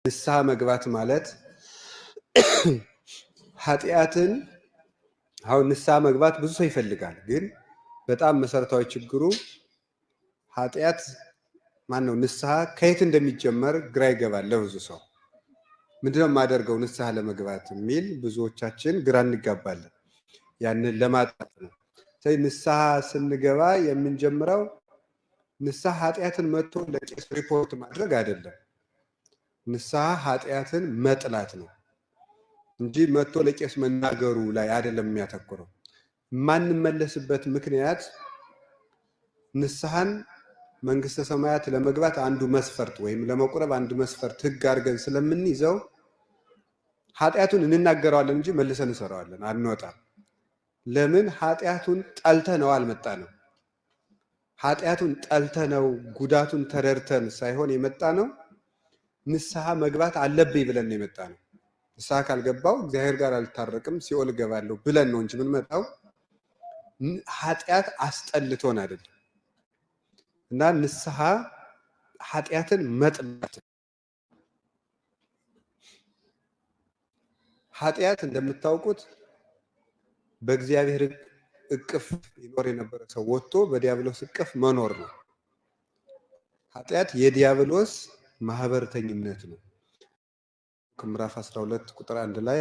ንስሐ መግባት ማለት ኃጢአትን አሁን ንስሐ መግባት ብዙ ሰው ይፈልጋል። ግን በጣም መሰረታዊ ችግሩ ኃጢአት ማነው ንስሐ ከየት እንደሚጀመር ግራ ይገባል ለብዙ ሰው። ምንድነው የማደርገው ንስሐ ለመግባት የሚል ብዙዎቻችን ግራ እንጋባለን። ያንን ለማጣት ነው። ስለዚህ ንስሐ ስንገባ የምንጀምረው ንስሐ ኃጢአትን መጥቶ ለቄስ ሪፖርት ማድረግ አይደለም። ንስሐ ኃጢአትን መጥላት ነው እንጂ መጥቶ ለቄስ መናገሩ ላይ አይደለም የሚያተኩረው። የማንመለስበት ምክንያት ንስሐን መንግስተ ሰማያት ለመግባት አንዱ መስፈርት ወይም ለመቁረብ አንዱ መስፈርት ህግ አድርገን ስለምንይዘው ኃጢአቱን እንናገረዋለን እንጂ መልሰን እንሰራዋለን፣ አንወጣም። ለምን? ኃጢአቱን ጠልተነው አልመጣንም። ኃጢአቱን ጠልተነው ጉዳቱን ተረድተን ሳይሆን የመጣነው ንስሐ መግባት አለብኝ ብለን ነው የመጣነው። ንስሐ ካልገባው እግዚአብሔር ጋር አልታረቅም ሲኦል እገባለሁ ብለን ነው እንጂ የምንመጣው ኃጢአት አስጠልቶን አይደለም። እና ንስሐ ኃጢአትን መጥላት። ኃጢአት እንደምታውቁት በእግዚአብሔር እቅፍ ይኖር የነበረ ሰው ወጥቶ በዲያብሎስ እቅፍ መኖር ነው። ኃጢአት የዲያብሎስ ማህበርተኝነት ነው። ምዕራፍ 12 ቁጥር 1 ላይ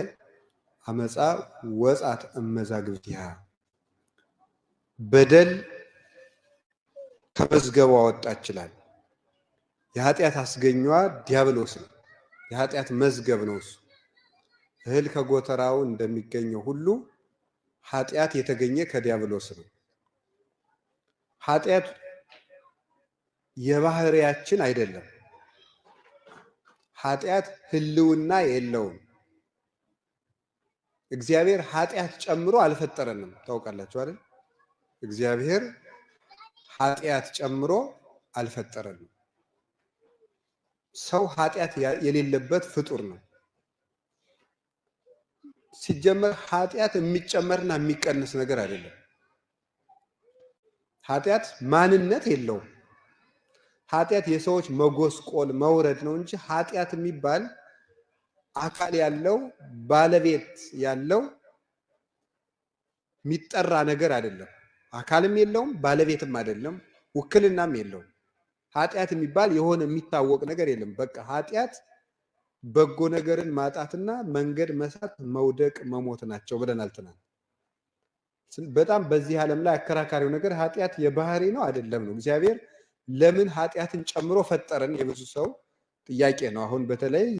አመፃ ወጻት እመዛግብቲሃ፣ በደል ከመዝገቧ ወጣች ይላል። የኃጢአት አስገኟ ዲያብሎስ ነው። የኃጢአት መዝገብ ነው እሱ። እህል ከጎተራው እንደሚገኘው ሁሉ ኃጢአት የተገኘ ከዲያብሎስ ነው። ኃጢአት የባህሪያችን አይደለም። ኃጢአት ህልውና የለውም። እግዚአብሔር ኃጢአት ጨምሮ አልፈጠረንም። ታውቃላችሁ አይደል? እግዚአብሔር ኃጢአት ጨምሮ አልፈጠረንም። ሰው ኃጢአት የሌለበት ፍጡር ነው። ሲጀመር ኃጢአት የሚጨመርና የሚቀንስ ነገር አይደለም። ኃጢአት ማንነት የለውም። ኃጢአት የሰዎች መጎስቆል መውረድ ነው እንጂ ኃጢአት የሚባል አካል ያለው ባለቤት ያለው የሚጠራ ነገር አይደለም። አካልም የለውም፣ ባለቤትም አይደለም፣ ውክልናም የለውም። ኃጢአት የሚባል የሆነ የሚታወቅ ነገር የለም። በቃ ኃጢአት በጎ ነገርን ማጣትና መንገድ መሳት፣ መውደቅ፣ መሞት ናቸው ብለናል ትናንት። በጣም በዚህ ዓለም ላይ አከራካሪው ነገር ኃጢአት የባህሪ ነው አይደለም ነው። እግዚአብሔር ለምን ኃጢአትን ጨምሮ ፈጠረን? የብዙ ሰው ጥያቄ ነው። አሁን በተለይ